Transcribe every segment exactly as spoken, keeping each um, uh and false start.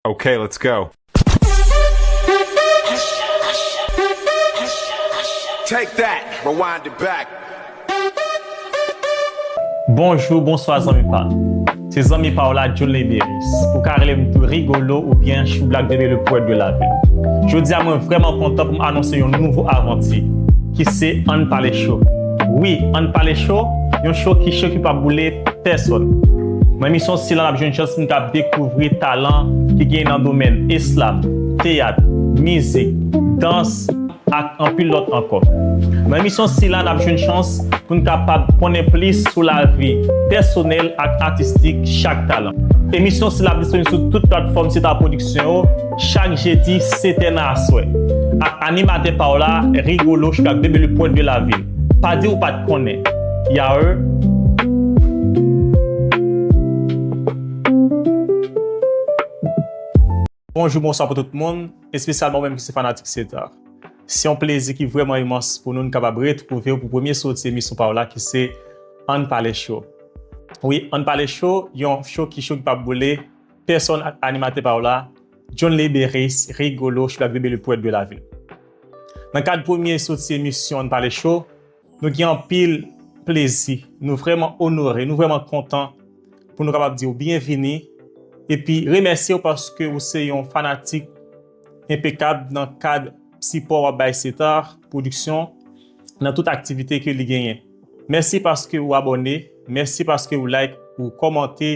Okay, let's go. Take that, rewind it back. Bonjou, bonswa zanmi pa m. Se zanmi pa w la, John Leberis. Ou ka rele m tou Rigolo oubyen Choublak Bebe le poète de la ville. Jodi a mwen vrèman kontan pou m anonse yon nouvo avanti ki se Ann Pale Cho. Wi, Ann Pale Cho, yon cho ki cho ki p ap boule pèsonn. Nan emisyon sila n ap jwenn chans pou n ka dekouvri talan ki gen nan domèn eslam, teyat, mizik, dans, ak anpil lòt ankò. Nan emisyon sila n ap jwenn chans pou n kapab konnen plis sou lavi pèsonèl ak atistik chak talan. Emisyon sila ap disponib sou tout platfòm Seta Pwodiksyon yo chak jedi sèt è nan aswè ak animatè pa w la, Rigolo Choublak Bebe le poète de la ville. Pa di ou pa t konnen. Yawe. Bonjou, bonswa pou tout moun, espesyalman ou menm ki se fanatik Seta. Se yon plezi ki vrèman imans pou nou n kapab retwouve w pou premye soti emisyon pa w la ki se Ann Pale Cho. Wi, Ann Pale Cho, yon cho ki cho ki p ap boule pèsonn ak animatè pa w la, John Leberis, Rigolo, Choublak Bebe le poète de la ville. Nan kad premye soti emisyon Ann Pale Cho, nou gen anpil plezi, nou vrèman onore, nou vrèman kontan pou nou kapab di w byenvini epi remèsye w paske ou se yon fanatik enpekab nan kad sipò w ap bay Seta Pwodiksyon nan tout aktivite ke li genyen. Mèsi paske ou abòne, mèsi paske ou like, ou kòmante,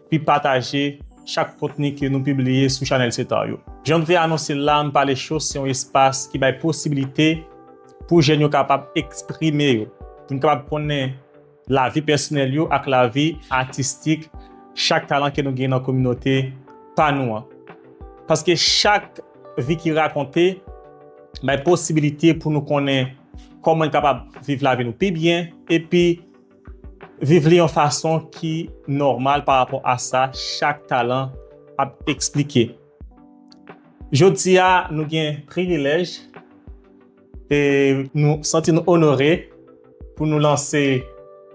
epi pataje chak kontni ke nou pibliye sou chanèl Seta yo. Jan nou te anonse l la, Ann Pale Cho se yon espas ki bay posiblite pou jèn yo kapab eksprime yo, pou n kapab konnen lavi pèsonèl yo ak lavi atistik chak talan ke nou gen nan kominote pa nou an. Paske chak vi ki rakonte bay posibilite pou nou konnen kòman n kapab viv lavi nou pi byen epi viv li yon fason ki nòmal pa rapò a sa chak talan ap eksplike. Jodi a, nou gen privilèj e nou santi nou onore pou nou lanse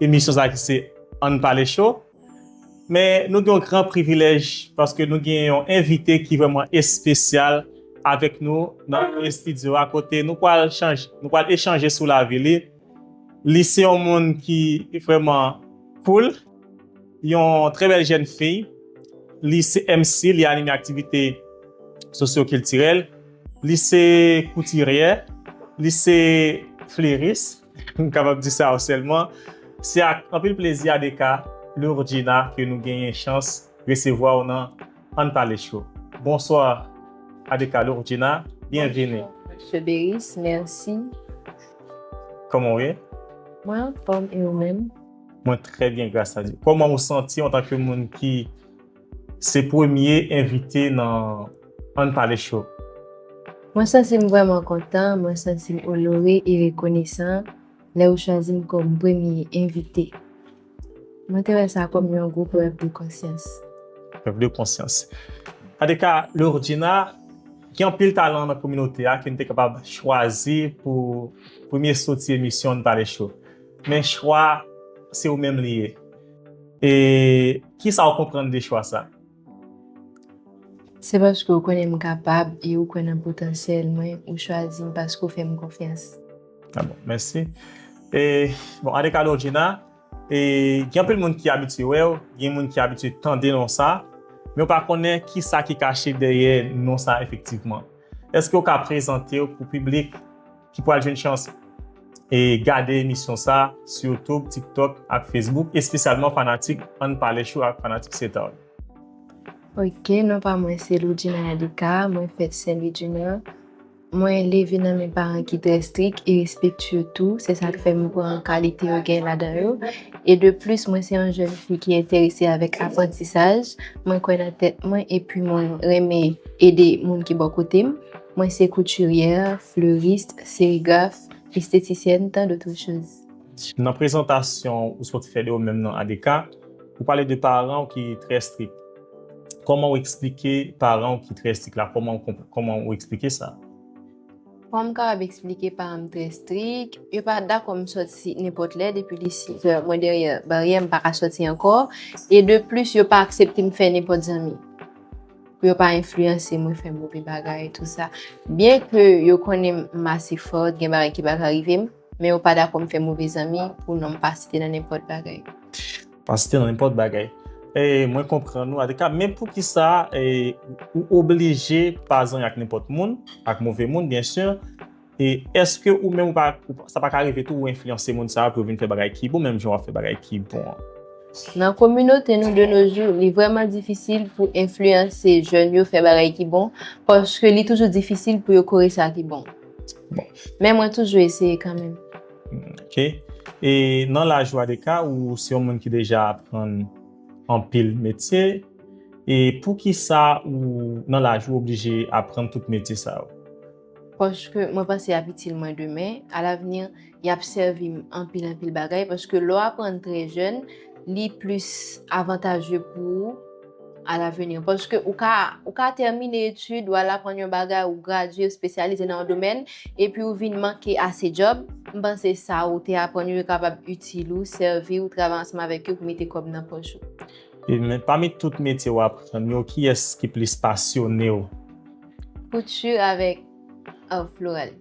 emisyon sa ki se Ann Pale Cho. Men nou gen yon gran privilèj paske nou gen yon envite ki vrèman espesyal avèk nou nan estidyo a kote nou pral chanje, nou pral echanje sou lavi li. Li se yon moun ki vrèman cool, yon trè bèl jèn fi. Li se M C, li anime aktivite sosyokiltirèl. Li se koutiryè, li se fleris, m kapab di sa yo sèlman. Se ak anpil plezi, Adeka Lourdjina, ke nou genyen chans resevwa w nan Ann Pale Cho. Bonswa, Adeka Lourdjina, byenvini. Bonswa, Mesye Beris, mèsi. Kòman w ye? Mwen anfòm, e ou menm? Mwen trè byen, gras a Dye. Kòman ou santi w antanke moun ki se premye envite nan Ann Pale Cho? Mwen santi m vrèman kontan, mwen santi m onore e rekonesan lè ou chwazi m kòm premye envite. Mwen te wè sa kòm yon gwo prèv de konsyans. Prèv de konsyans. Adeka Lourdjina, gen anpil talan nan kominote a ke n te kapab chwazi pou premye soti emisyon Ann Pale Cho. Men chwa, se ou menm li ye. E kisa w konprann de chwa sa? Se paske w konnen m kapab e ou kwè nan potansyèl mwen, ou chwazi m paske w fè m konfyans. Ah bon, mèsi. E, bon, Adeka Lourdjina, e, gen anpil moun ki abitye wè w, gen moun ki abitye tande non sa, men yo pa konnen kisa ki kache dèyè non sa efektivman. Èske w ka prezante w pou piblik ki pral jwenn chans e gade emisyon sa sou YouTube, TikTok ak Facebook, espesyalman fanatik Ann Pale Cho ak fanatik Seta yo? Ok, non pa mwen se Lourdjina Adeka, mwen fèt Sen Lwi di Nò. Mwen leve nan men paran ki trè strik e respektye tou, se sa k fè m pran kalite yo gen ladan yo. E de plis, mwen se yon jèn fi ki enterese avèk aprantisaj, mwen kwè nan tèt mwen epi mwen renmen ede moun ki bò kote m. Mwen se koutiryè, fleris, serigraf, estetisyèn, tant d'autres choses. Nan prezantasyon ou sot fè de ou menm nan Adeka, ou pale de paran w ki trè strik. Kòman ou eksplike paran w ki trè strik la? Kòman ou konp-, kòman ou eksplike sa? Kòman m kapab eksplike paran m trè strik? Yo pa dakò m sòti nenpòt lè, depi disizè mwen dèyè baryè, m pa ka sòti ankò. E de plis, yo pa aksepte m fè nenpòt zanmi. pou yo pa enfliyanse mwen fè move bagay, tou sa. Byen ke yo konnen m ase fòt, gen bagay ki pa ka rive m, men yo pa dakò m fè move zanmi pou non m pa site nan nenpòt bagay. Pa site nan nenpòt bagay. E, mwen konprann ou, Adrika, men poukisa e, ou oblije pa zanmi ak nenpòt moun, ak move moun, byen si, e èske ou menm ou pa, ou pa- sa pa ka rive tou ou enfliyanse moun sa yo pou yo vin fè bagay ki bon, menm jan w ap fè bagay ki bon an? Nan kominote nou de nos jours, li vrèman difisil pou enfliyanse jèn yo fè bagay ki bon, paske li toujou difisil pou yo kore sa ki bon. Bon. Men mwen toujou eseye kanmenm. Ok. E nan laj ou, Adrika, ou se yon moun ki deja aprann anpil metye, e poukisa ou nan laj ou oblije aprann tout metye sa yo? Paske mwen panse y ap itil mwen demen, alavni, y ap sèvi m anpil, anpil bagay, paske lè w aprann trè jèn, li plis avantaje pou ou alavni. Paske ou ka, ou ka tèmine etid, ou al aprann yon bagay, ou gradye, ou espesyalize nan yon domèn, epi ou vin manke ase djòb, m panse sa ou te aprann yo kapab itil ou, sèvi ou, travay ansanm avèk yo pou mete kòb nan pòch ou. E, men, pami tout metye w aprann yo, kiyès ki plis pasyone w? Kouti avèk art floral.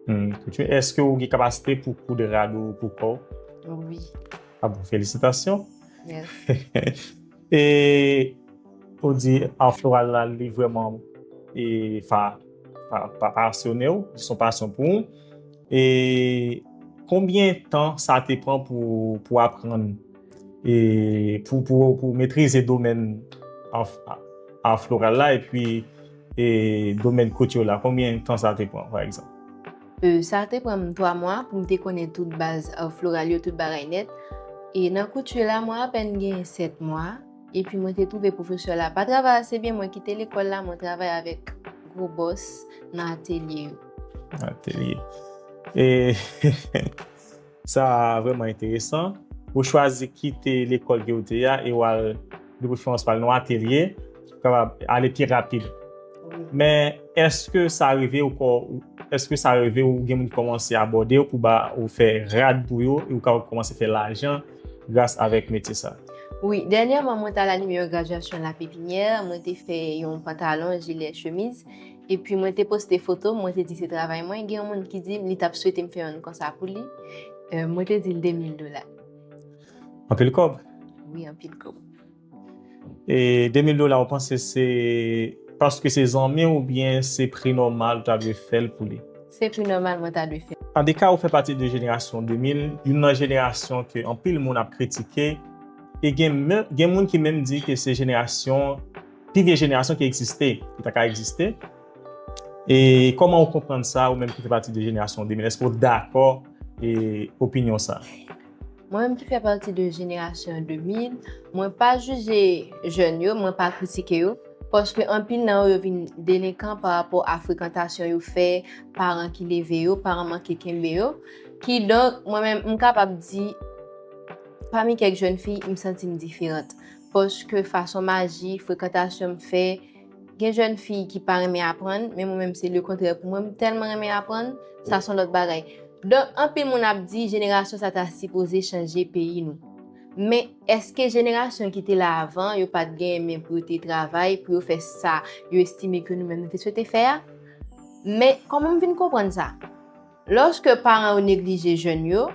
Hmm, kouti. Èske ou gen kapasite pou koud rad ou pou kò w? Wi. Ah bon, felisitasyon. Mèsi. E ou di art floral la, li vrèman e, pa, pa, pa pasyone w, li se yon pasyon pou ou. E konbyen tan sa te pran pou, pou aprann e pou, pou, pou metrize domèn art, art floral la epi e domèn kouti la? Konbyen tan sa te pran, pa egzanp? E, sa te pran m twa mwa pou m te konnen tout baz art floral yo, tout bagay nèt. E nan kouti la, mwen apèn gen sèt mwa. Epi mwen te twouve pwofesè la pa travay ase byen, mwen kite lekòl la, mwen travay avèk gwo bòs nan atelye yo. Atelye. E sa vrèman enteresan. Ou chwazi kite lekòl ke ou te ye a e w al de preferans pa al nan atelye, kapab ale pi rapid. Men èske sa rive ou ko èske sa rive ou gen moun ki kòmanse abòde w pou ba ou fè rad pou yo e ou kapab kòmanse fè lajan gras avèk metye sa? Wi, dènyèman mwen t al anime yon gradyasyon La Pépinière, mwen te fè yon pantalon, jilè, chemiz, epi mwen te poste foto m, mwen te di se travay mwen, gen yon moun ki di m li t ap swete m fè youn konsa pou li. Euh, mwen te di l de mil dola. Anpil kòb. Wi, anpil kòb. E de mil dola, ou panse se paske se zanmi w oubyen se pri nòmal ou ta dwe fè l pou li? Se pri nòmal mwen ta dwe fè. Adrika, ou fè pati de jenerasyon de mil, youn nan jenerasyon ke anpil moun ap kritike, e gen, men- gen moun ki menm di ke se jenerasyon, pi vye jenerasyon ki egziste, ki ta ka egziste. E kòman ou konprann sa, ou menm ki fè pati de jenerasyon de mil? Èske ou dakò e opinyon sa? Mwen menm ki fè pati de jenerasyon de mil, mwen pa jije jèn yo, mwen pa kritike yo, paske anpil nan yo, yo vin delenkan pa rapò a frekantasyon yo fè, paran ki leve yo, paran manke kenbe yo. Kidonk, mwen menm, m kapab di, pami kèk jèn fi, m santi m diferan. Paske fason m aji, frekantasyon m fè, gen jèn fi ki pa renmen aprann, men mwen menm se lekontrè pou mwen, m tèlman renmen aprann, sa se yon lòt bagay. Donk, anpil moun ap di, jenerasyon sa ta sipoze chanje peyi nou. Men, èske jenerasyon ki te la avan, yo pa t genyen men pou yo te travay, pou yo fè sa yo estime ke nou menm nou te swete fè a? Men, kòman m vin konprann sa? Lòske paran yo neglije jèn yo,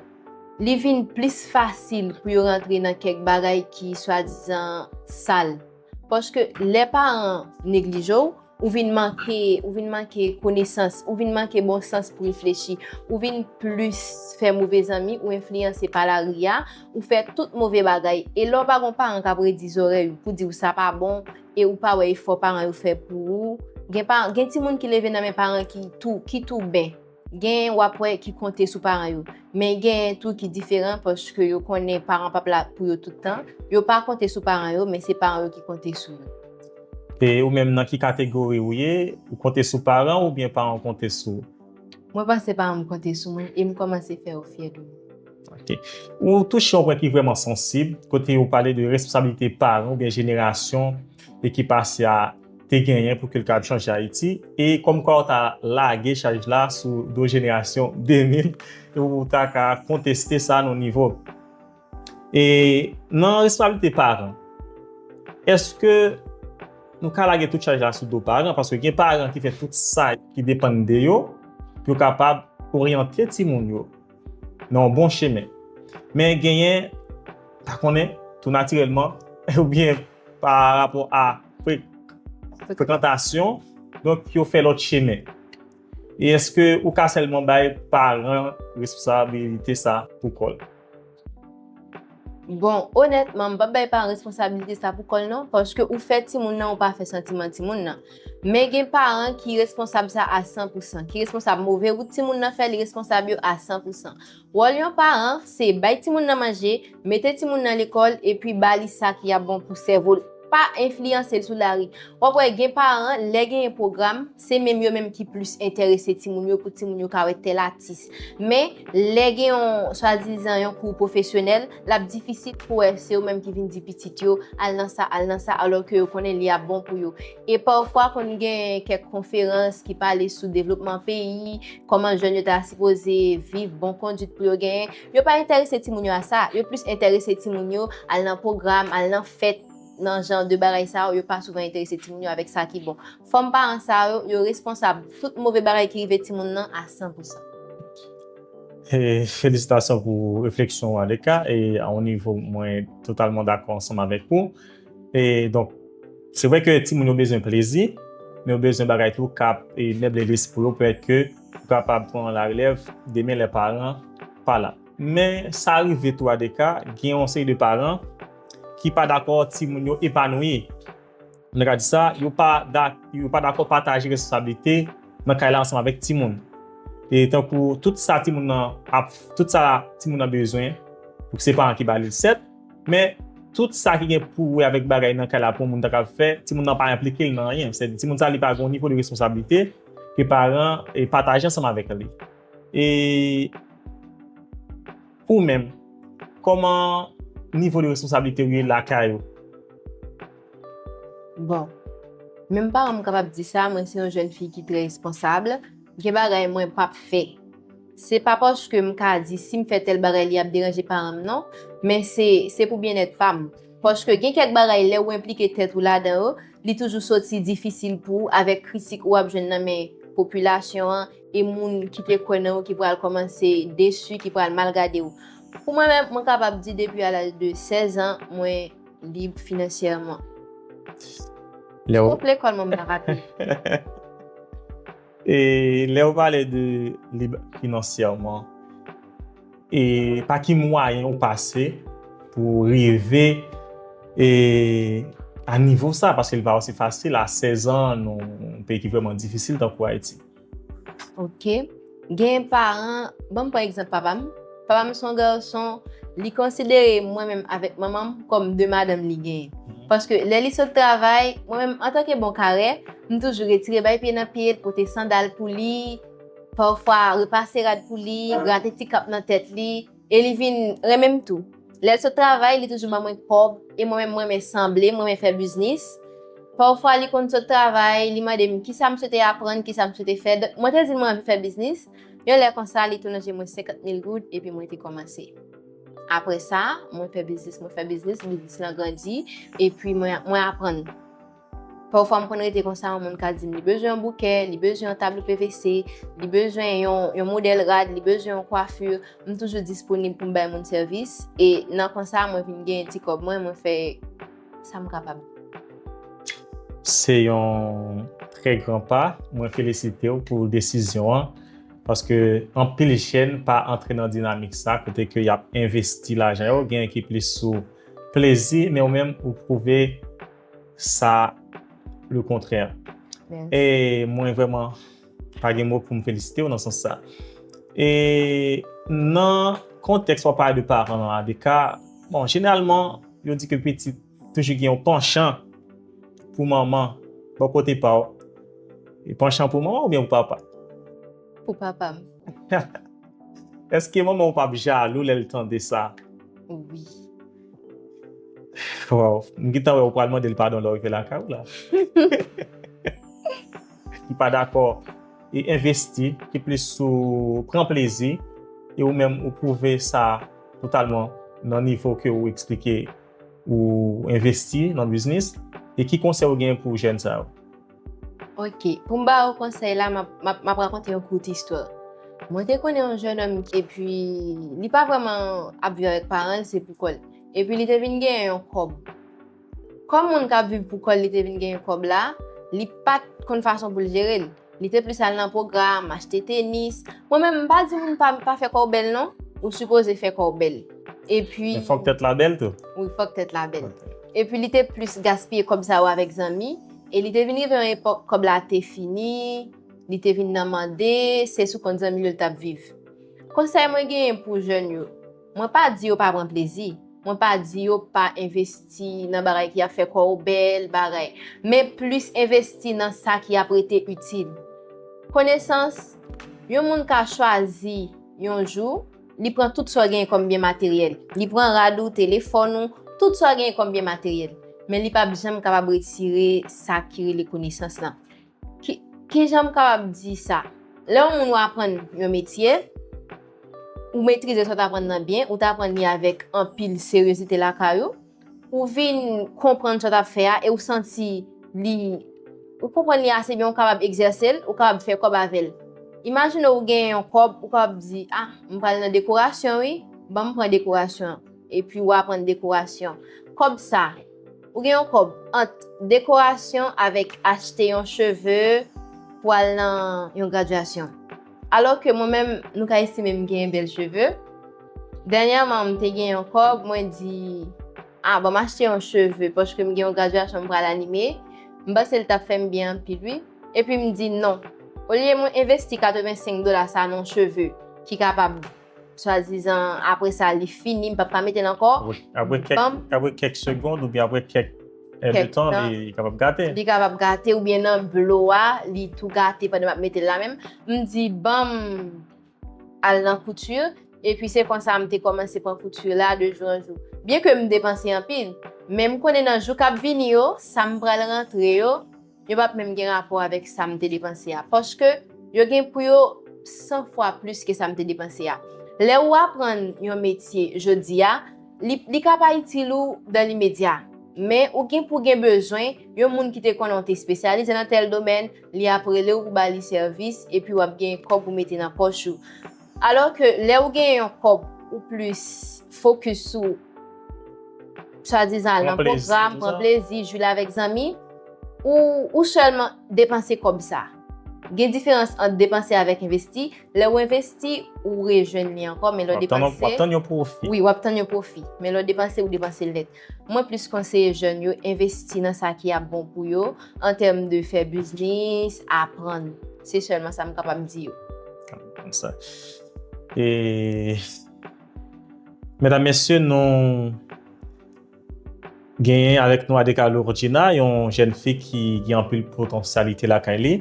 li vin plis fasil pou yo rantre nan kèk bagay ki swadizan sal. Paske lè paran neglije w, ou vin manke, ou vin manke konesans, ou vin manke bon sans pou reflechi, ou vin plis fè move zanmi, ou enfliyanse pa lari a, ou fè tout move bagay. E lè w pa gon paran k ap redi zòrèy ou pou di w sa pa bon, e ou pa wè efò paran yo fè pou ou. Gen pa, gen timoun ki leve nan men paran ki tou, ki tou ben. Gen w ap wè ki konte sou paran yo. Men gen tou ki diferan paske yo konnen paran p ap la pou yo tout tan. Yo pa konte sou paran yo, men se paran yo ki konte sou yo. E ou menm nan ki kategori ou ye? Ou konte sou paran oubyen paran w konte sou ou? Mwen panse paran m konte sou mwen e m kòmanse fè yo fyè de mwen. Ok. Ou touche yon pwen ki vrèman sansib, kote ou pale de responsablite paran oubyen jenerasyon e ki pase a te genyen pou ke l kapab chanje Ayiti. E kòmkwa ou ta lage chaj la sou do jenerasyon de mil, e ou ta ka konteste sa nan nivo. E nan responsablite paran, èske nou ka lage tout chaj la sou do paran, paske gen paran ki fè tout sa ki depann de yo, pou yo kapab oryante timoun yo nan yon bon chemen. Men genyen, pa konnen, tou natirèlman, oubyen pa rapò a fre- frekantasyon, donk yo fè lòt chemen. E èske ou ka sèlman bay paran responsabilite sa pou kò l? Bon, onètman, m p ap bay paran responsabilite sa pou kò l non, paske ou fè timoun nan, ou pa fè santiman timoun nan. Men gen paran ki responsab sa a san pou san, ki responsab move wout timoun nan fè, li responsab yo a san pou san. Wòl yon paran, se bay timoun nan manje, mete timoun nan lekòl, epi ba li sa ki ap bon pou sèvo l. Pa enfliyanse l sou lari. W ap wè gen paran, lè genyen pwogram, se menm yo menm ki plis enterese timoun yo pou timoun yo ka wè tèl atis. Men, lè gen yon swadizan yon kou pwofesyonèl, l ap difisil pou wè se yo menm ki vin di pitit yo al nan sa, al nan sa, alò ke yo konnen li ap bon pou yo. E pafwa konn gen kèk konferans ki pale sou devlopman peyi, kòman jèn yo ta sipoze viv, bon konduit pou yo genyen. Yo pa enterese timoun yo a sa, yo plis enterese timoun yo al nan pwogram, al nan fèt, nan jan de bagay sa yo, yo pa souvan enterese timoun yo avèk sa ki bon. Fanm paran sa yo, yo responsab tout move bagay ki rive timoun nan a san pou san. E felisitasyon pou refleksyon ou Adeka, e a yon nivo mwen totalman dakò ansanm avèk ou. E donk, se vre ke timoun yo bezwen plezi, men yo bezwen bagay tou k ap e meble lespri yo, pètèt ke ou kapab pran larelèv demen lè paran pa la. Men sa rive tou Adeka, gen yon seri de paran ki pa dakò timoun yo epanouyi. Nou ka di sa, yo pa da, yo pa dakò pataje responsablite nan kay la ansanm avèk timoun. E tankou tout sa timoun nan ap, tout sa timoun nan bezwen, pou se paran ki ba li l sèt, men tout sa ki gen pou wè avèk bagay nan kay la pou moun ta ka fè, timoun nan pa enplike l nan anyen. Sètadi timoun sa li pa gen yon nivo de responsablite ke paran e pataje ansanm avèk li. E pou ou menm, kòman nivo de responsablite ou ye lakay ou? Bon, menm paran m kapab di sa, mwen se yon jèn fi ki trè responsab. Gen bagay mwen p ap fè. Se pa paske m ka di si m fè tèl bagay li ap deranje paran m non, men se se pou byennèt pa m. Paske gen kèk bagay lè ou enplike tèt ou ladan yo, li toujou soti difisil pou ou avèk kritik ou ap jwenn nan men popilasyon an e moun ki te kwè nan ou ki pral kòmanse desi, ki pral mal gade w. Pou mwen menm, mwen kapab di depi a laj de sèz an, mwen lib finansyèman. Lè w Twòp lekòl mwen m pa raple. E lè w pale de lib finansyèman, e pa ki mwayen ou pase pou rive e a nivo sa, paske li pa osi fasil a sèz an, nan yon peyi ki vrèman difisil tankou Ayiti. Ok. Gen paran, ban m pran egzanp papa m. Papa m se yon gason, li konsidere mwen menm avèk manman m kòm de madanm li genyen. Paske lè li sot travay, mwen menm antanke bon karè, m toujou retire bay pye nan pye l, pote sandal pou li, pafwa repase rad pou li, grate ti kap nan tèt li, e li vin renmen m tou. Lè l sot travay, li toujou ban mwen kòb, e mwen menm m renmen sanble, m renmen fè biznis. Pafwa li konn sot travay, li mande m kisa m swete aprann, kisa m swete fè. Donk, mwen te di l mwen anvi fè biznis. Yon lè konsa, li tou lanje mwen senkant mil goud, epi mwen te kòmanse. Apre sa, mwen fè biznis, mwen fè biznis, biznis lan grandi, epi mwen, mwen aprann. Pafwa m konn rete konsa, yon moun ka di m li bezwen yon bouke, li bezwen yon tablo P V C, li bezwen yon, yon modèl rad, li bezwen yon kwafi. M toujou disponib pou m bay moun sèvis. E nan konsa, mwen vin genyen ti kòb mwen, mwen fè sa m kapab. Se yon trè gran pa. Mwen felisite w pou desizyon an. Paske anpil jèn pa antre nan dinamik sa, kote ke y ap envesti lajan yo, gen ki plis sou plezi, men ou menm ou pwouve sa le kontrè. Mèsi. E mwen vrèman pa gen mo pou m felisite w nan sans sa. E nan kontèks w ap pale de paran an, Adeka, bon, jeneralman, yo di ke pitit toujou gen yon panchan pou manman, bò kote pa w. E panchan pou manman oubyen pou papa? Pou papa m. Èske manman w p ap jalou lè l tande sa? Wi. Waw, m gentan wè ou pral mande l padon lè w rive lakay ou la. Ki pa dakò e envesti, ki plis sou pran plezi, e ou menm ou pwouve sa totalman nan nivo ke ou eksplike ou envesti nan biznis. E ki konsèy ou gen pou jèn sa yo? Ok, pou m ba ou konsèy la, m ap- m ap m ap rakonte yon kout istwa. Mwen te konnen yon jènòm epi li pa vrèman ap viv avèk paran l, se pou kò l. Epi li te vin gen yon kòb. Kòm moun k ap viv pou kò l, li te vin gen yon kòb la, li pa t konn fason pou l jere l. Li te plis al nan pwogram, achte tenis. Mwen menm, m pa di moun pa, pa fè kò w bèl non, ou sipoze fè kò w bèl. Epi Men fòk tèt la bèl tou. Wi, fòk tèt la bèl. Epi li te plis gaspiye kòb sa yo avèk zanmi, e li te vin rive yon epòk kòb la te fini, li te vin nan mande, se sou kont zanmi yo l t ap viv. Konsèy mwen genyen pou jèn yo, mwen pa di yo pa pran plezi, mwen pa di yo pa envesti nan bagay ki ap fè kò w bèl, bagay, men plis envesti nan sa ki ap rete itil. Konesans, yon moun ka chwazi yon jou, li pran tout sa w genyen kòm byen materyèl. Li pran rad ou, telefòn ou, tout sa w genyen kòm byen materyèl. Men li p ap janm kapab retire sa ki rele konesans lan. Ki, ki jan m kapab di sa? Lè yon moun ou aprann yon metye, ou metrize sa w t aprann nan byen, ou t aprann li avèk anpil seryozite lakay ou, ou vin konprann sa w t ap fè a e ou santi li, ou konprann li ase byen, ou kapab egzèse l, ou kapab fè kòb avè l. Imajine ou gen yon kòb, ou kapab di, ah, m pral nan dekorasyon wi, ban m pran dekorasyon an. Epi ou aprann dekorasyon. Kòb sa, ou gen yon kòb ant dekorasyon avèk achte yon cheve pou al nan yon gradyasyon. Alò ke mwen menm, nou ka estime m gen bèl cheve. Dènyèman, m te gen yon kòb, mwen di, ah, ban m achte yon cheve, paske m gen yon gradyasyon m pral anime. M panse l t ap fè m byen anpil, wi. Epi m di non. Olye mwen envesti katrevensenk dola sa nan yon cheve ki kapab, swadizan, apre sa, li fini, m p ap ka mete l ankò. Apre, apre kèk, Ban m- apre kèk segond oubyen apre kèk Kèk èdtan, tan. Li kapab gate. Li kapab gate oubyen nan blo a, li tou gate pandan m ap mete l la menm. M di, ban m al nan kouti, epi se konsa m te kòmanse pran kouti la de jou an jou. Byen ke m depanse anpil, men m konnen nan jou k ap vini yo, sa m pral rantre yo, yo p ap menm gen rapò avèk sa m te depanse a. Paske yo gen pou yo san fwa plis ke sa m te depanse a. Lè ou aprann yon metye jodi a, li, li ka pa itil ou dan limedya, men ou gen pou gen bezwen yon moun ki te konnen w te espesyalize nan tèl domèn, li ap rele w pou ba li sèvis, epi w ap gen kòb ou mete nan pòch ou. Alò ke lè ou gen yon kòb ou plis fokis sou swadizan al nan pwogram, pran plezi, jwi avèk zanmi, ou, ou sèlman depanse kòb sa. Gen diferans ant depanse avèk envesti. Lè ou envesti, ou rejwenn li ankò, men lè w depanse, w ap tann yon pwofi. Wi, w ap tann yon pwofi. Men lè w depanse, ou depanse l nèt. Mwen plis konseye jèn yo envesti nan sa ki ap bon pou yo, an tèm de fè biznis, aprann. Se sèlman sa m kapab di yo. Konsa. E, medam, mesye, nou genyen avèk nou Adeka Lourdjina, yon jèn fi ki gen anpil potansyalite lakay li.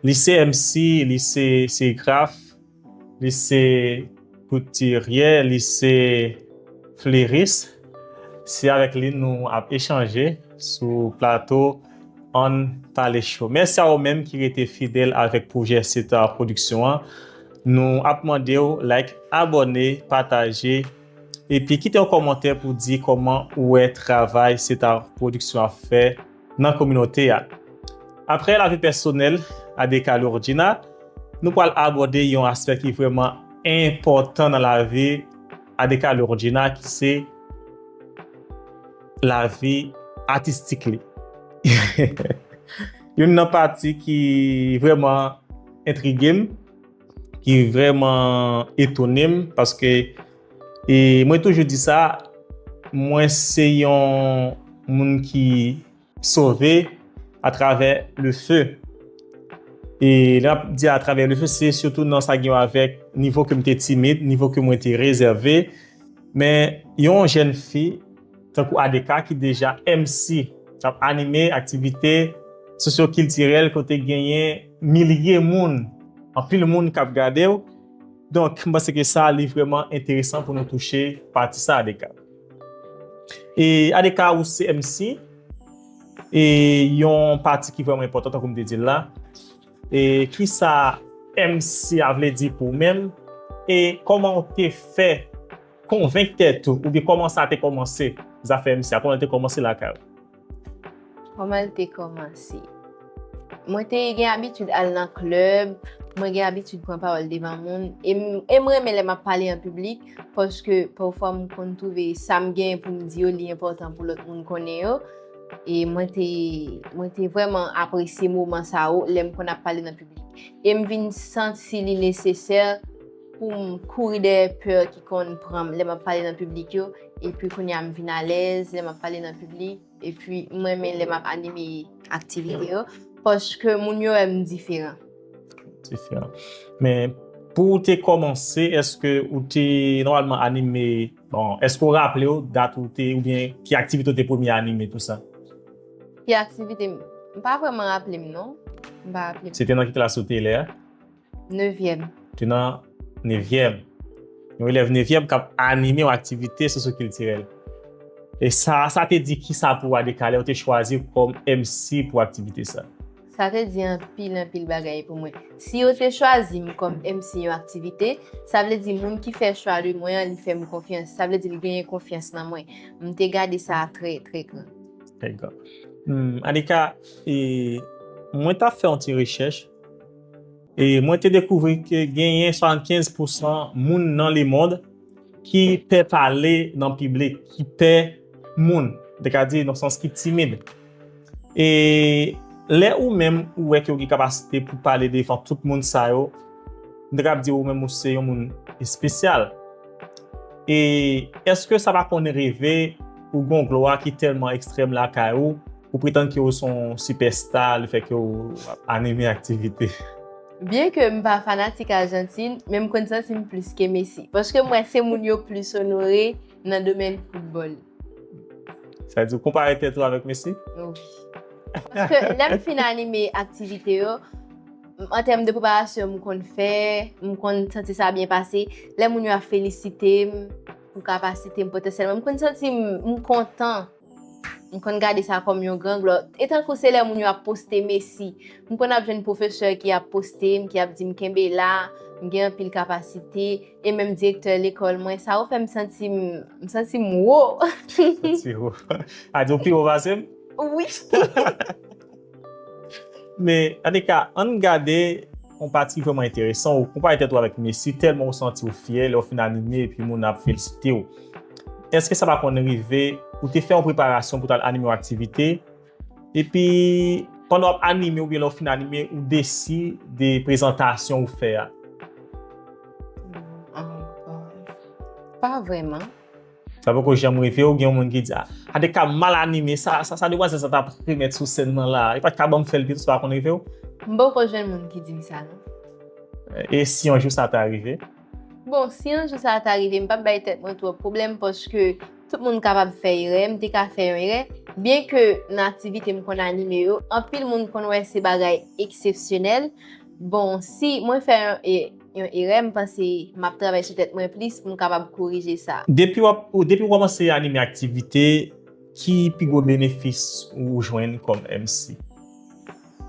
Li se M C, li se serigraf, li se koutiryè, li se fleris. Se avèk li nou ap echanje sou plato Ann Pale Show. Mèsi a ou menm ki rete fidèl avèk pwojè Seta Pwodiksyon an. Nou ap mande w like, abòne, pataje, epi kite yon kòmantè pou di kòman ou wè travay Seta Pwodiksyon ap fè nan kominote a. Apre lavi pèsonèl Adeka Lourdjina, nou pral abòde yon aspè ki vrèman enpòtan nan lavi Adeka Lourdjina, ki se lavi atistik li. Youn nan pati ki vrèman entrige m, ki vrèman etone m, paske, e, mwen toujou di sa, mwen se yon moun ki sove atravè le feu. E lè m ap di atravè le feu, se sitou nan sa gen avèk nivo ke m te timid, nivo ke mwen te rezève. Men yon jèn fi, tankou Adeka, ki deja M C, k ap anime aktivite sosyokiltirèl kote genyen milye moun, anpil moun k ap gade w. Donk, m panse ke sa, li vrèman enteresan pou nou touche pati sa, Adeka. E Adeka, ou se M C, e yon pati ki vrèman enpòtan, tankou m te di l la. E kisa M C a vle di pou ou menm? E kòman w te fè konvenk tèt ou, oubyen kòman sa te kòmanse, zafè M C a, kòman l te kòmanse lakay ou? Kòman l te kòmanse? Mwen te gen abitid al nan klèb, mwen gen abitid pran pawòl devan moun, e m, e m renmen lè m ap pale an piblik, paske pafwa m konn twouve sa m genyen pou m di yo, li enpòtan pou lòt moun konnen yo. E mwen te, mwen te vrèman apresye moman sa yo lè m konn ap pale nan piblik. E m vin santi li nesesè pou m kouri dèyè pè ki konn pran m lè m ap pale nan piblik yo. Epi kounye a m vin alèz lè m ap pale nan piblik. Epi m renmen lè m ap anime aktivite yo. Paske moun yo wè m diferan. Diferan. Men pou w te kòmanse, èske ou te nòmalman anime, bon, èske w raple w dat ou te, oubyen ki aktivite w te premye anime, tou sa? Ki aktivite m? M pa vrèman raple m non. M pa raple m. Se te nan ki klas ou te lè a? Nevyèm. Te nan nevyèm. Yon elèv nevyèm k ap anime yon aktivite sosyokiltirèl. E sa, sa te di kisa pou Adeka lè w te chwazi w kòm M C pou aktivite sa? Sa te di anpil, anpil bagay pou mwen. Si yo te chwazi m kòm M C yon aktivite, sa vle di moun ki fè chwa de mwen an, li fè m konfyans. Sa vle di li genyen konfyans nan mwen. M te gade sa trè, trè gran. Trè gran. Hmm, Adeka, e, mwen t ap fè yon ti rechèch. E mwen te dekouvri ke genyen swasannkenz pousan moun nan lemond ki pè pale nan piblik, ki pè moun, m te ka di nan sans ki timid. E lè ou menm ou wè ke ou gen kapasite pou pale devan tout moun sa yo, m te ka di ou menm ou se yon moun espesyal. E èske sa pa konn rive ou gen yon glwa ki tèlman ekstrèm lakay ou, ou pretann ke ou se yon sipèsta lefètke ou ap anime aktivite? Byenke m pa fanatik Ajantin, men m konn santi m plis ke Messi. Paske m wè se moun yo plis onore nan domèn foutbòl. Sa vle di ou konpare tèt ou avèk Messi? Wi. Paske lè m fin anime aktivite yo, an tèm de preparasyon m konn fè, m konn santi sa byen pase. Lè moun yo ap felisite m pou kapasite m potansyèlman, m konn santi m, m kontan. M konn gade sa kòm yon gran glwa. E tankou se lè moun yo ap poste Messi. M konn ap jwenn pwofesè ki ap poste m, ki ap di m kenbe la, m gen anpil kapasite, e menm direktè lekòl mwen, sa yo fè m santi m, m santi m wo. Santi wo. A di w pi wo pase m? Wi. Men, Adeka, ann gade yon pati ki vrèman enteresan. Ou konpare tèt ou avèk Messi, tèlman ou santi w fyè lè w fin anime epi moun ap felisite w. Èske sa pa konn rive ou te fè yon preparasyon pou t al anime yon aktivite, epi pandan w ap anime oubyen lè w fin anime, ou desi de prezantasyon ou fè a? Pa vrèman. Sa poko janm rive w, gen yon moun ki di, a, Adeka mal anime, sa, sa, sa demwazèl sa t ap remèt sou sèn nan la, li pa t ka ban m fè l pito, sa pa konn rive w? M poko jwenn moun ki di m sa non. E si yon jou sa ta rive? Bon, si yon jou sa ta rive, m p ap bay tèt mwen twòp pwoblèm paske tout moun kapab fè erè, m te ka fè yon erè. Byenke nan aktivite m konn anime yo, anpil moun konn wè se bagay eksepsyonèl. Bon, si mwen fè yon, e, yon erè, m panse m ap travay sou tèt mwen plis pou m kapab korije sa. Depi w ap, depi w kòmanse anime aktivite, ki pi gwo benefis ou jwenn kòm M C?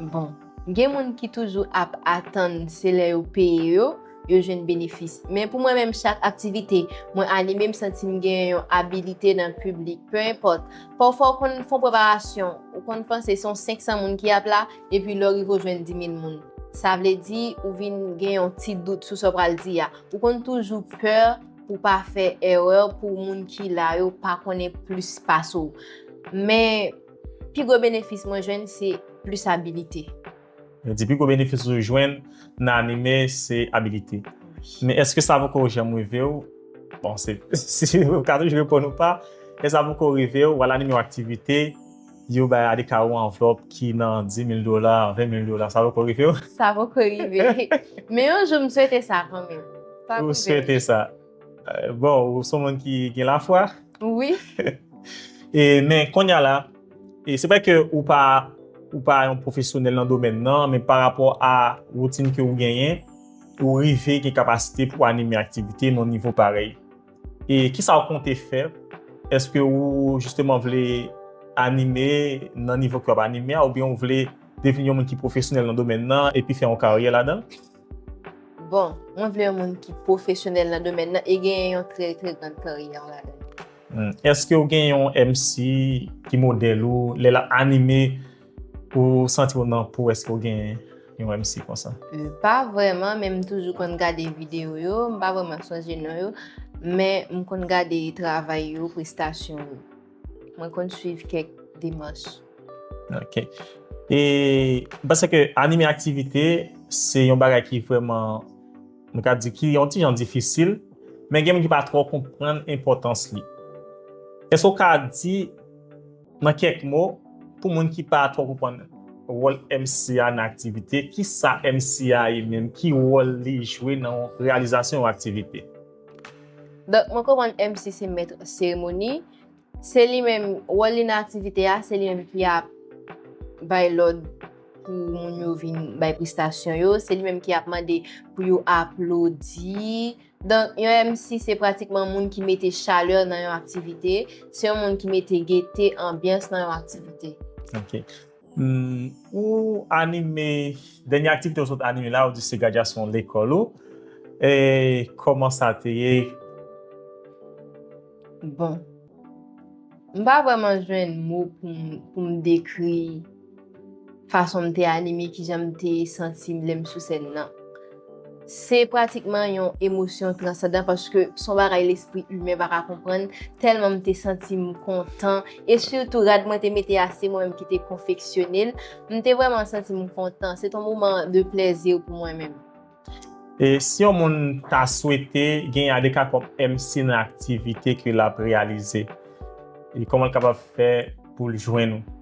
Bon, gen moun ki toujou ap atann se lè yo peye yo, yo jwenn benefis. Men pou mwen menm, chak aktivite mwen anime, m santi m genyen yon abilite nan piblik. Pe enpòt, pafwa w konn fè yon preparasyon, ou konn panse se yon senk san moun ki ap la, epi lè w rive w jwenn di mil moun. Sa vle di ou vin gen yon ti dout sou sa w pral di a. Ou konn toujou pè pou w pa fè erè, pou moun ki la yo pa konnen plis pase w. Men, pi gwo benefis mwen jwenn se plis abilite. Yo di pi gwo benefis ou jwenn nan anime se abilite. Men èske sa poko janm rive w? Bon, se, si ou ka toujou reponn ou pa, èske sa poko rive w, w al anime yon aktivite, yo bay Adeka yon anvlòp ki nan di mil dola, ven mil dola, sa poko rive w? Sa poko rive. Men yon jou m swete sa kanmenm. Sa Ou poko swete rive. Sa. Eh, bon, ou se yon moun ki gen lafwa. Wi. E, men kounye a la, e se vre ke ou pa, ou pa yon pwofesyonèl nan domèn nan, men pa rapò a woutin ke ou genyen, ou rive gen kapasite pou anime aktivite nan nivo parèy. E kisa ou konte fè? Èske ou jisteman vle anime nan nivo ke w ap anime a, oubyen ou vle devni yon moun ki pwofesyonèl nan domèn nan epi fè yon karyè ladan l? Bon, mwen vle yon moun ki pwofesyonèl nan domèn nan e genyen yon trè, trè gran karyè ladan l. Hmm. Èske w gen yon M C ki modèl ou, lè l ap anime, ou santi w nan po, èske w gen yon M C konsa? Euh, pa vrèman, men m toujou konn gade videyo yo, m pa vrèman sonje non yo, men m konn gade travay yo, prestasyon yo. Mwen konn swiv kèk demach. Ok. E m panse ke anime aktivite, se yon bagay ki vrèman, nou ka di ki yon ti jan difisil, men gen moun ki pa twò konprann enpòtans li. Èske w ka di, nan kèk mo, pou moun ki pa twò konprann wòl M C a nan aktivite, ki sa M C a ye menm, ki wòl li jwe nan reyalizasyon yon aktivite? Donk, mwen konprann M C se mèt seremoni. Se li menm, wòl li nan aktivite a, se li menm ki ap bay lòd pou moun yo vin bay prestasyon yo, se li menm ki ap mande pou yo aplodi. Donk, yon M C se pratikman moun ki mete chalè nan yon aktivite, se yon moun ki mete gete, anbyans nan yon aktivite. Ok. Hmm, ou anime, dènye aktivite ou sot anime la, ou di se gradyasyon lekòl ou. E kòman sa te ye? Bon. M pa vrèman jwenn mo pou m, pou m dekri fason m te anime, kijan m te santi m lè m sou sèn nan. Se pratikman yon emosyon transandan paske se yon bagay lespri imen pa ka konprann, tèlman m te santi m kontan. E sitou rad mwen te mete a, se mwen menm ki te konfeksyone l. M te vrèman santi m kontan. Se te yon moman de plèzi pou mwen menm. E si yon moun ta swete gen Adeka kòm M C nan aktivite ke l ap reyalize, e kòman l kapab fè pou l jwenn ou?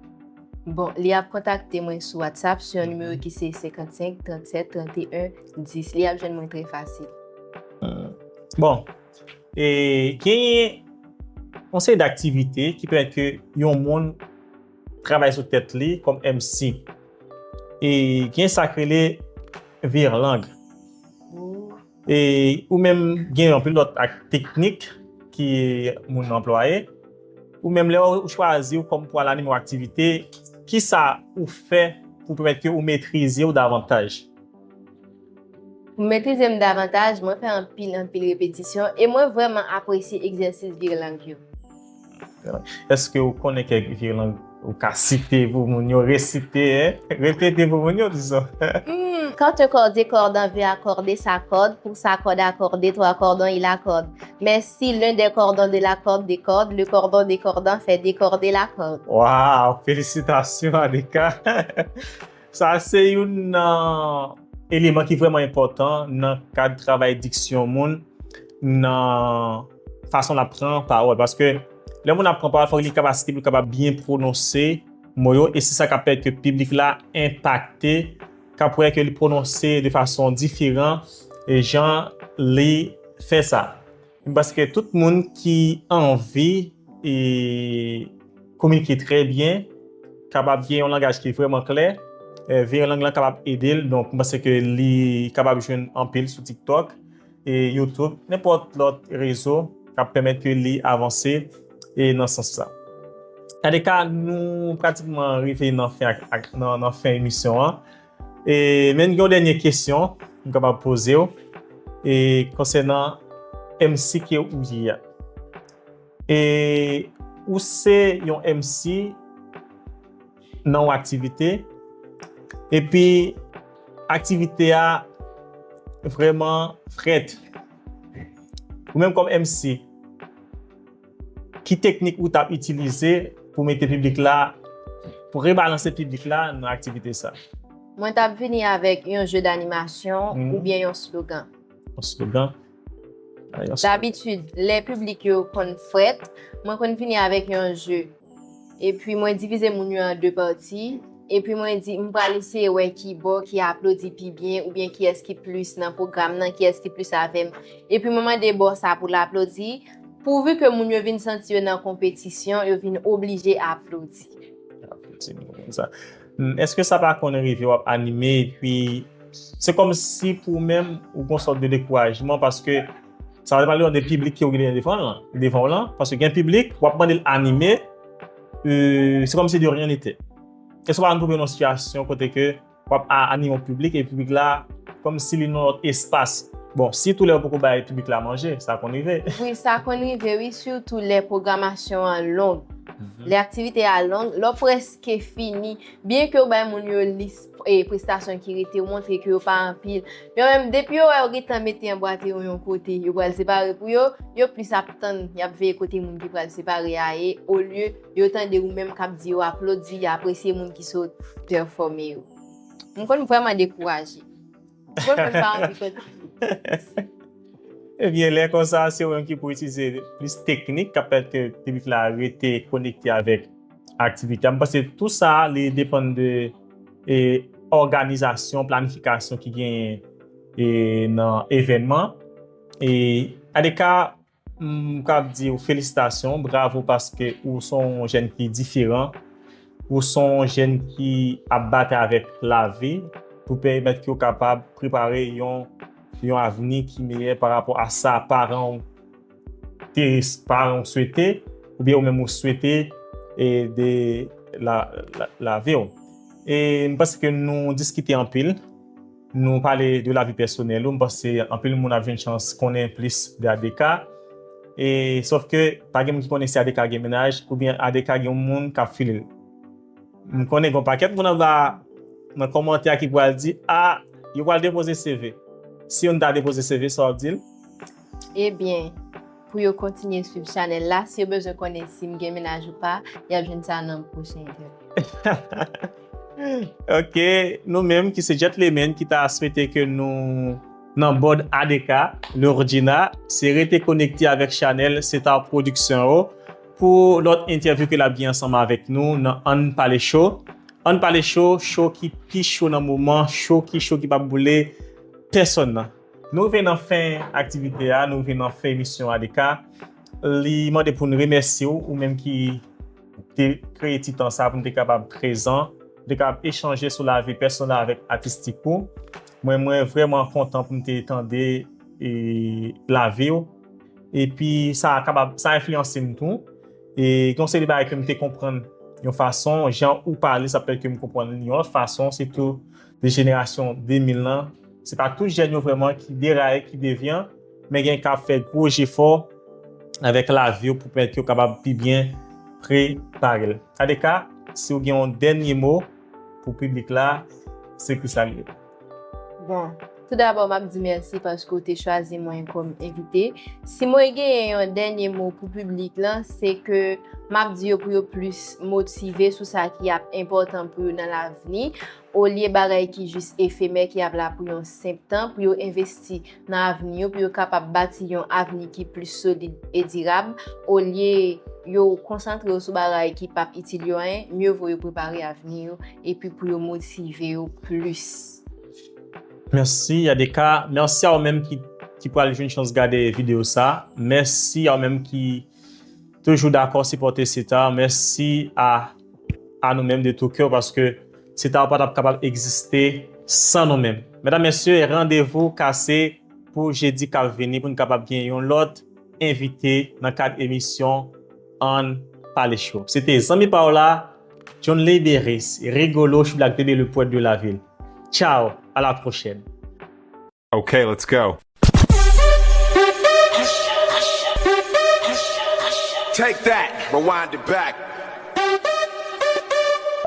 Bon, li ap kontakte mwen sou WhatsApp sou yon nimewo ki se senkannsenk, trannsèt, tranteyen, dis. Li ap jwenn mwen trè fasil. Hmm. Bon, e genyen yon seri d aktivite ki pèmèt ke yon moun travay sou tèt li kòm M C. E gen sa k rele virlang. E ou menm gen anpil lòt ak teknik ki moun nan anplwaye. Ou menm lè ou chwazi ou kòm pou al anime yon aktivite, ki sa ou fè pou pèmèt ke ou metrize w davantaj? Pou metrize m davantaj, mwen fè anpil, anpil repetisyon e mwen vrèman apresye egzèsis virlang yo. Èske ou konnen kèk virlang ou ka site pou moun yo, resite, hein? Repete pou moun yo, dizon. Hmm, quand un cordé corde en V accordé s'accorde, pour s'accorder accordé, trois cordons il accorde. Mais si l'un des cordons de la corde décorde, le cordon décordant fait décorder la corde. Wow, felisitasyon, Adeka. Sa se youn nan eleman ki vrèman enpòtan nan kad travay diksyon moun, nan fason l ap pran pawòl. Paske lè moun ap pran pawòl, fòk li gen kapasite pou l kapab byen pwononse mo yo, e se sa k ap pèmèt ke piblik la enpakte, k ap wè ke li pwononse de fason diferan, e jan li fè sa. M panse ke tout moun ki anvi e kominike trè byen, kapab gen yon langaj ki vrèman klè, e, virlang lan kapab ede l. Donk, m panse ke li kapab jwenn anpil sou TikTok e YouTube, nenpòt lòt rezo k ap pèmèt ke li avanse e nan sans sa. Adeka, nou pratikman rive nan fen, ak, ak, nan, nan fen emisyon an. E, men gen yon dènye kesyon m kapab poze w, e, konsènan M C ke ou ye a. E, ou se yon M C nan yon aktivite, epi aktivite a vrèman frèt. Ou menm kòm M C, ki teknik ou t ap itilize pou mete piblik la, pou rebalanse piblik la nan aktivite sa? Mwen t ap vini avèk yon je d'animation oubyen yon slogan. Yon slogan? Dabitid, lè piblik yo konn frèt, mwen konn vini avèk yon je. Epi mwen divize moun yo an de pati. Epi mwen di, m pral eseye wè ki bò ki aplodi pi byen oubyen kiyès ki plis nan pwogram nan, kiyès ki plis avè m. Epi mwen mande bò sa pou l aplodi. Pouvi ke moun yo vin santi yo nan konpetisyon, yo vin oblije aplodi. Aplodi moun konsa. Hmm, èske sa pa konn rive w ap anime, epi se kòmsi pou ou menm, ou gen yon sòt de dekourajman, paske sa va depann de piblik ke ou gen devan lan, devan w lan, paske gen piblik, w ap mande l anime, e, se kòmsi de rien n'était. Èske w pa konn twouve w nan sitiyasyon kote ke w ap a-, anime yon piblik, e piblik la, kòmsi li nan lòt espas, Bon, sitou lè yo poko bay piblik la manje, sa konn rive. Wi, sa konn rive, wi, sitou lè pwogramasyon an long. Lè aktivite a long, lè w prèske fini, byen ke w bay moun yo lis e prestasyon ki rete, w montre ke yo pa anpil. Yo menm, depi yo wè yo gentan mete anbwate yo yon kote, yo pral separe pou yo, yo plis ap tann, y ap veye kote moun ki pral separe a ye, olye yo tande ou menm k ap di yo aplodi, y apresye moun ki sot pèfòme yo. M konn vrèman dekouraje. M konn moun pa anvi kontinye. Ebyen, lè konsa, se ou menm ki pou itilize plis teknik k ap pèmèt ke piblik la rete konekte avèk aktivite a. M panse tou sa, li depann de e, òganizasyon, planifikasyon ki genyen e, nan evènman. E, Adeka, m kab di w felisitasyon, bravo paske ou se yon jèn ki diferan, ou se yon jèn ki ap batay avèk lavi pou pèmèt ke w kapab prepare yon, yon avni ki meyè pa rapò a sa paran w te paran w swete, oubyen ou menm ou swete e, de la, la, lavi w. E m panse ke nou diskite anpil, nou pale de lavi pèsonèl ou, m panse anpil moun ap jwenn chans konnen plis de Adeka. E, sòf ke pa gen moun ki konnen si Adeka gen mennaj, oubyen Adeka gen yon moun k ap file l. M konnen gen yon pakèt moun anba nan kòmantè ki pral di, a, yo pral depoze C V. Si youn ta depoze C V, sa w ap di l? Ebyen, pou yo kontinye swiv chanèl la, si yo bezwen konnen si m gen mennaj ou pa, y ap jwenn sa nan pwochen entèvyou. Ok, nou menm ki se Gentleman ki ta swete ke nou nan bòd Adeka, Lourdjina, se rete konekte avèk chanèl Seta Pwodiksyon yo pou lòt entèvyou ke l ap gen ansanm avèk nou nan Ann Pale Cho. Ann Pale Cho, cho ki pi cho nan moman, cho ki cho ki p ap boule pèsonn nan. Nou rive nan fen aktivite a, nou rive nan fen emisyon Adeka. Li mande pou n remèsye w, ou menm ki te kreye ti tan sa pou n te kapab prezan, pou n te kapab echanje sou lavi pèsonèl avèk atistik ou. Mwen, mwen vrèman kontan pou m te tande e, lavi w. Epi sa kapab, sa enfliyanse m tou. E gen yon seri de bagay ke m te konprann yon fason, jan ou pale, sa pèmèt ke m konprann li yon lòt fason, sitou de jenerasyon de mil lan. Se pa tout jèn yo vrèman ki deraye, ki devyan, men gen k ap fè gwo jefò avèk lavi yo pou pèmèt yo kapab pi byen prepare l. Adeka, si w gen yon dènye mo pou piblik la, se ki sa l ye. Bon, toudabò, m ap di mèsi paske w te chwazi mwen kòm envite. Si mwen genyen yon dènye mo pou piblik lan, se ke m ap di yo pou yo plis motive sou sa ki ap enpòtan pou yo nan lavni, olye bagay ki jis efemè, ki ap la pou yon senp tan, pou yo envesti nan avni yo, pou yo kapab bati yon avni ki plis solid e dirab, olye yo konsantre yo sou bagay ki p ap itil yo anyen, mye vo yo prepare avni yo, epi pou yo motive yo plis. Mèsi, Adeka. Mèsi a ou menm ki, ki pral jwenn chans gade videyo sa. Mèsi a ou menm ki toujou dakò sipòte Seta. Mèsi a, a nou menm de tou kè paske Seta pa t ap kapab egziste san nou menm. Medam, mesye, randevou kase pou jedi k ap vini pou n kapab gen yon lòt envite nan kad emisyon Ann Pale Cho. Se te zanmi pa w la, John Liberis, Rigolo, Choublak Bébé, le poète de la ville. Ciao, à la prochaine. Okay, let's go. Take that, rewind it back.